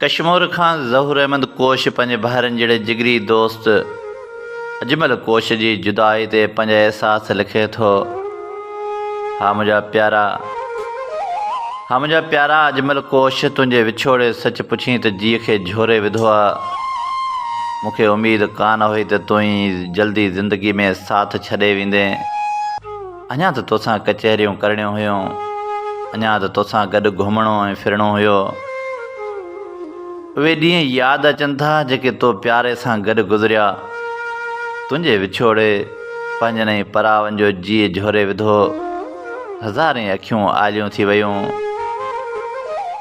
ڪشمور کان ظهور احمد ڪوش پنهنجي ڀائرن جهڙي جگري دوست اجمل ڪوش جي جدائي تي پنهنجا احساس لکي ٿو، ها منهنجا پيارا، ها منهنجا پيارا اجمل ڪوش تنهنجي وڇوڙي سچ پڇين ته جيء کي جهوري وڌو آ. مون کي اميد ڪانه هئي ته تون ئي جلدي زندگي ۾ ساٿ ڇڏي ويندين. اڃا ته توسان ڪچهريون ڪرڻيون هيون، اڃا ته توسان گڏ گهمڻو ۽ ڦرڻو هيو. اهي ڏينهن ياد اچن ٿا جيڪي تو پياري سان گڏ گذريا. تنهنجي وڇوڙي پنهنجن ۽ پراون جو جيء جهوري وڌو. هزارين اکيون آليون ٿي ويون.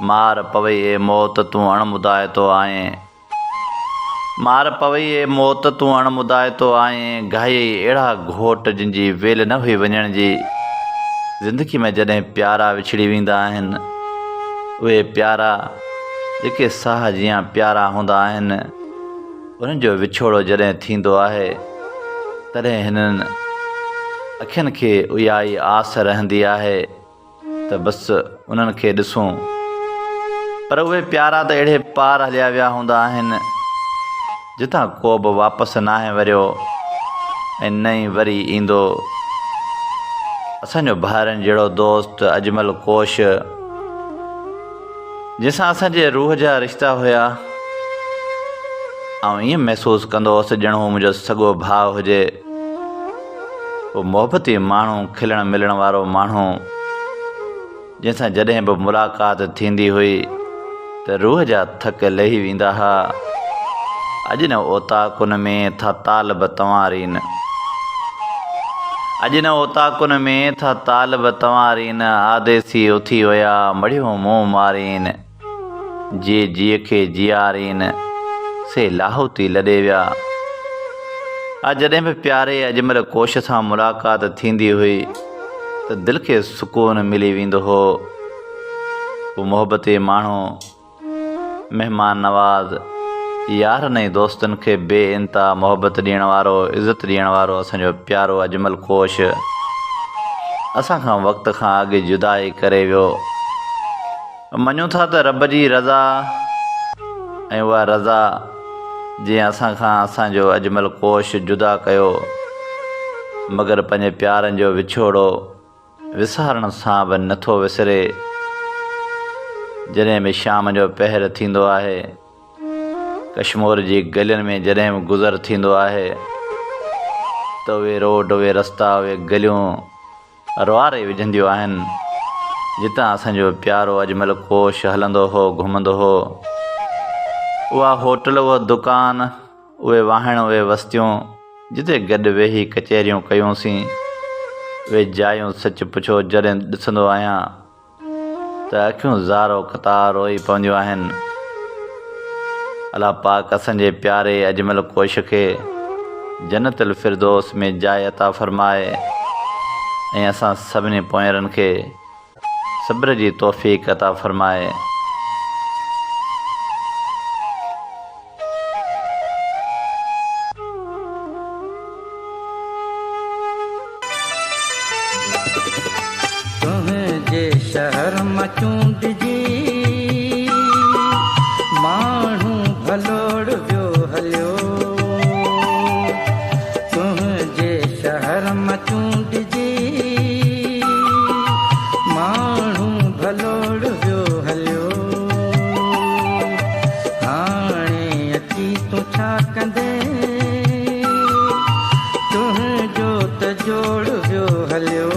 مار پوي اي موت تون اڻ مدائتو آهين. مار پوي اي موت تون اڻ مدائتو آهين گهايئي اهڙا گهوٽ جن جي ويل نه هئي وڃڻ جي. زندگي ۾ جڏهن پيارا وڇڙي ويندا آهن اهي پيارا جيڪي ساهه جيان پيارا هوندا آهن انهن جو وڇوڙو جڏهن ٿيندو آهي تڏهن هنن اکين کي اها ئي آس رهندي آهي ته بس انهن کي ڏسون. پر اهي پيارا ته اهڙي پار هليا ويا هوندا آهن، جتان ڪو به واپس ناهي وريو ۽ نه ئي وري ايندو. اسان جو ڀائرن جهڙو دوست اجمل ڪوش، جنهن سان اسان جي روح جا رشتا هيا، آئون ائين محسوس ڪندو هوس ڄڻ هو منهنجو سڳو ڀاء هجي. هو محبتي ماڻهو، کلڻ ملڻ وارو ماڻهو، جنهن سان جڏهن به ملاقات ٿيندي هئي ته روح جا ٿڪ لهي ويندا ها. اڄ نه اوطاقن ۾ ٿا طالب تنوارين. اڄ نه اوطاقن ۾ ٿا طالب تنوارين، آديسي اٿي ويا مڙهيون منهن مارين. جي جيء کي جيارين، سي لاهوتي لڏي ويا. آء جڏهن به پياري اجمل ڪوش سان ملاقات ٿيندي هئي ته دل کي سڪون ملي ويندو هو. هو محبتي ماڻهو، مهمان نواز، يارن ۽ دوستن کي بي انتها محبت ڏيڻ وارو، عزت ڏيڻ وارو اسان جو پيارو اجمل ڪوش اسان کان وقت کان اڳ جدائي ڪري ويو. مڃون ٿا ته رب جي رضا ۽ اها رضا جنهن اسان کان اسان جو اجمل ڪوش جدا ڪيو مگر پنهنجي پيارن جو وڇوڙو وسارڻ سان به نٿو وسري. جڏهن به شام جو پهر ٿيندو آهي، ڪشمور جي گلين ۾ جڏهن به گذر ٿيندو آهي ته اهي روڊ، اهي رستا، اهي گليون، روئاري وجهنديون آهن، جتان اسان جو پيارو اجمل ڪوش هلندو هو، گهمندو هو. اها هوٽل، اهو دڪان، اهي واهڻ، اهي وستيون، جتي گڏ ويهي ڪچهريون ڪيونسين، اهي جايون سچ پڇو جڏهن ڏسندو آهيان ته اکيون زارو قطار روئي پونديون آهن. الله پاڪ اسان جي پياري اجمل ڪوش کي جنت الفردوس ۾ جاء عطا فرمائي ۽ اسان سڀني پوئينرن کي صبر جي توفيق عطا فرمائي. تنهنجي شهر مان چونڊجي ماڻهو ڀلوڙ ويو هليو. تنهنجي شهر مان چونڊجي ماڻهو ڀلوڙ ويو هليو. هاڻي اچي تون ڇا ڪندين، تنهنجو ته جوڙ ويو هليو.